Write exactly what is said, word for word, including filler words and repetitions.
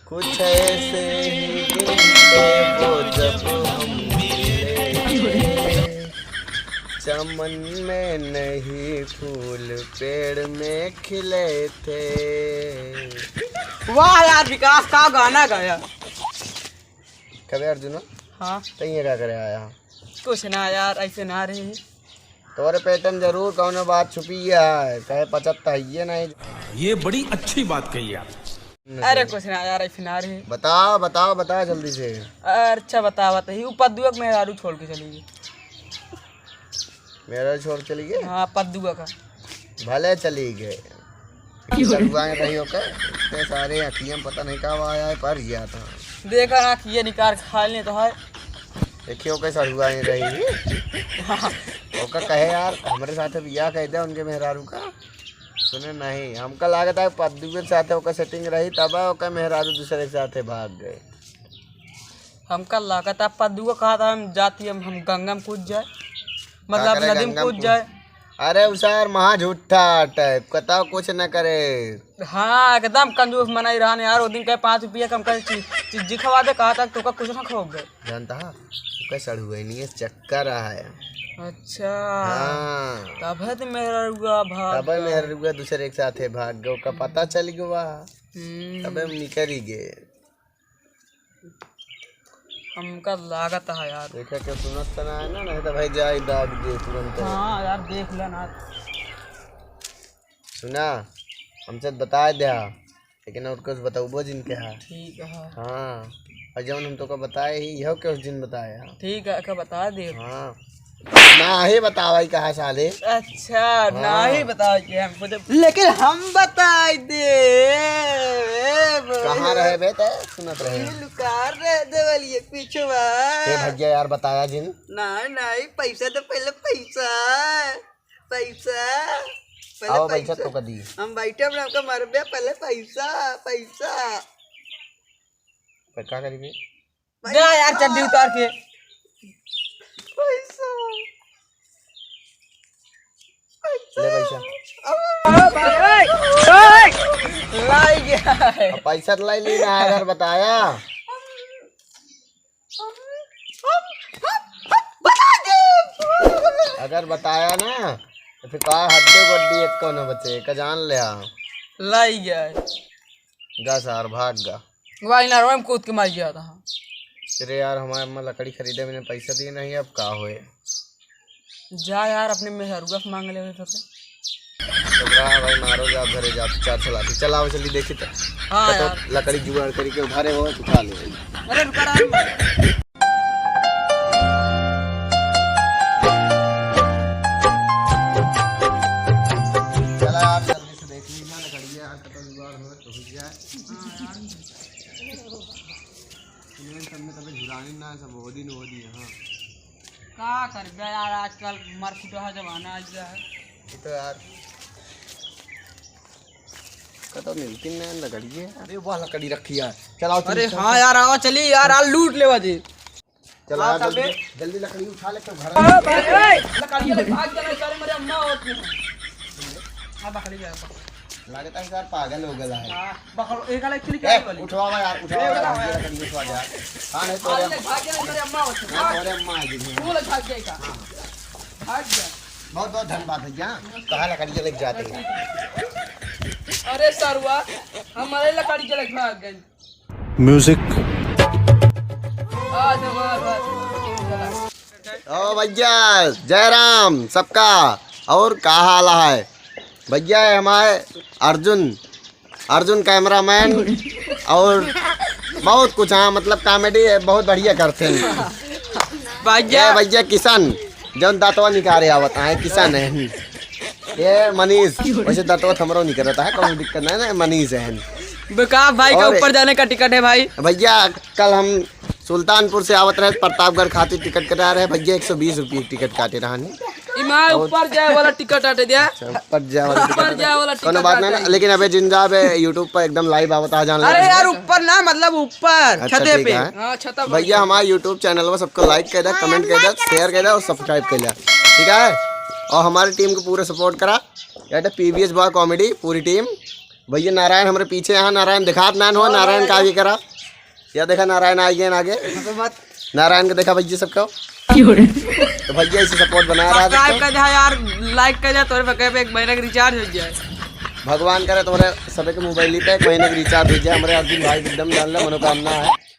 कुछ ऐसे ही दिन थे वो जब हम मिले थे। चमन में नहीं फूल पेड़ में खिले थे। वाह यार विकास, का गाना गाया। कबे अर्जुन? हाँ। तैं ये का करे आया? कुछ ना यार, ऐसे ना रहे। तोरे पेट में जरूर कौनो बात छुपी है, कहे पचत तो है ये नहीं। ये बड़ी अच्छी बात कही आप। अरे कुछ ना यार, ऐसे ना रहे। बताओ, बताओ, बताओ जल्दी से। अच्छा बताओ, बताइए, वो पद्दुआ के मेहरारू छोड़ के चली गई। मेहरारू छोड़ चली गई? हाँ, पद्दुआ का। भले चली गए। सड़ुआए रही ओकर, इतने सारे अखियाँ में पता नहीं का आया है, पर गया था। देखा ना कि ये निकार खा ले तो है। देखिए ओकर सड़ुआए रही। ओकर कहे यार, हमरे साथे बियाह कह दे उनके मेहरारू का। सुने नहीं, हमका लागत है पद्दू के साथे ओकर setting रही, तब ओकर मेहरारू दूसरे के साथे भाग गए। हमका लागत है पद्दू का कहा था हम जाती हम, हम गंगा में कूद जाए, का मतलब करे नदी में गंगा में कूद कूद? जाए। अरे उ सार महा झूठा अटे, कतौ कुछ न करे। हाँ, एकदम कंजूस मनई रहन यार। ओ दिन कहे पाँच रुपया कम करे, चि-, चिज्जी खवा दे, कहा था तोका कुछ ना खवाबे। जानता है, ओकर सड़ुआइनिये से चक्कर है। अच्छा। हाँ। तबे तो मेहरुआ भाग तबे गया। मेहरुआ दूसरे के साथे भाग गए, ओका पता चल गवा। हम्म। तबे हम निकरी गए। हमका लागत है यार। देखा के सुनत तो ना है ना, नहीं तो भाई जाई दाग दे तुरंत। हाँ यार, देख ले ना। सुना, हमसे बताए द्या, लेकिन और कुछ बतौबो जिन के हा। ठीक है। हाँ, और जौन हम तोका बताए ही, यहो के उस दिन बताए हा। ठीक है, का बता दे। हाँ, ना ही बतावा ही कहा साले। अच्छा, हाँ। ना ही बतावा के हमको जब, लेकिन हम बताए दे। कहाँ रहे बे ते? सुनत रहे। ये लुकार रहे देवलिए पीछे बा। ए भैया यार, बताया जिन। नहीं, नहीं, पैसा तो पहले पैसा। पैसा। पहले आओ पैसा। पैसा तो कदी। हम बैठे, हम आपका मरबे, पहले पैसा, पैसा। पर का करी बे? पैसा। दे यार, चड्डी उतार के। पैसा। पैसा। ले पैसा। अब लाई गया है। अब पैसा तो लाई ली ना, अगर बताया। बता दे। अगर बताया ना, तो फिर का हड्डी गोड्डी एक कौनो बचे, का जान ले आ। लाई गया है। गा सार, भाग गा। वही नरवा में कूद के मार गया था। अरे यार, हमारे अम्मा लकड़ी खरीदे, मैंने पैसा दिए नहीं, अब का होए? जा यार, अपने मेहरुआ से मांग लेवे फिर से। तो बड़ा भाई, मारो जा, घरे जा, चार चला के चलाओ, चली देखी तो। हाँ कतो यार। लकड़ी जुगाड़ करी के उधारे हो, उठा ले। अरे रुका रहा। चला यार, जल्दी से देख लीजिए ना, लकड़िया यार, कतो जुगाड़ हो तो हो जाए। हाँ यार। इन्हें सब में कभी झुरानी ना, सब वो दिन, वो दिन, हाँ। का करबे यार, आजकल मरकुटहा जमाना आ गया है। ये तो यार, कतो मिलती ना लकड़ी है। अरे वाह, लकड़ी रखी है। चलाओ, चलो, अरे चलो, हाँ चलो। यार, आवा चली यार, आज लूट लेवा जी। चला, हाँ, जल्दी, सबे। जल्दी लकड़ी उठा ले, तो घर हाँ, भाई, ए, लकड़ी ले भाग जाना, सारे मेरे अम्मा होती हैं। हाँ, बकरी ले, बकरी। लागत है यार, पागल हो गया है। हाँ, बकरो, एक अलग चली ए, क्या वाली? उठवावा यार, उठवावा ए, यार, उठवावा। ये लकड़ी उठवा दे यार। हाँ, नहीं तो हाँ, रे, ले, भाग गया, मेरे अम्मा होती है। नहीं तो रे, अम्मा आ गई है। वो ले, भाग गया का? हाँ। भाग गया। बहुत, बहुत धन्यवाद भैया। कहाँ लकड़ी लेके जाते हैं? अरे सरवा, हमारे लकड़ी लेके भाग गए। Music। आ, जबरदस्त। ओ भैया, जय राम सबका। और का हाल है? भैया, ये हमारे अर्जुन, अर्जुन cameraman और बहुत कुछ, हाँ, मतलब comedy है, बहुत बढ़िया करते हैं। भैया। ये भैया किशन, जौन दांतवा निकारे आवत है, किशन है। ये मनीष, वैसे दांतवा हमरो निकलता है, कौनो दिक्कत नहीं ना, मनीष है। विकास भाई का और ऊपर जाने का टिकट है भाई। भैया, कल हम सुल्तानपुर से आवत रहे, प्रतापगढ़ खातिर टिकट कटा रहे भैया, एक सौ बीस रुपये टिकट काटे रहन। इमा और ऊपर जाए वाला टिकट आटे द्या। अच्छा, ऊपर जाए वाला ऊपर टिकट। जाए वाला कोनो टिकट बात ना, आटे। लेकिन अबे जिंदा बे YouTube पर एकदम live आवत आ जान अरे लगे। यार, ऊपर ना, मतलब ऊपर, अच्छा, छते ठीक पे। है। हाँ, छता पर। भैया, हमारे YouTube channel को सबको like कर दे, comment कर दे, share कर दे और subscribe कर ले, ठीक है? और हमारी team को पूरा support करा, ये तो P V S Boy Comedy पूरी team। भैया नारायण हमरे पीछे यहाँ, नारायण दिखात नान हो, नारायण का आगे करा। या देखा नारायण आ गए आगे। हंसो मत। नारायण के देखा भैया सबका। तो भैया इसे सपोर्ट बनाया रहा सब्सक्राइब देखो। कर जा यार, लाइक कर जा, तोरे पके पे एक महीने का रिचार्ज हो जाए। भगवान करे तुम्हारे सभी के मोबाइल पे एक महीने का रिचार्ज हो जाए। हमारे अर्जुन भाई एकदम जान लो मनोकामना है।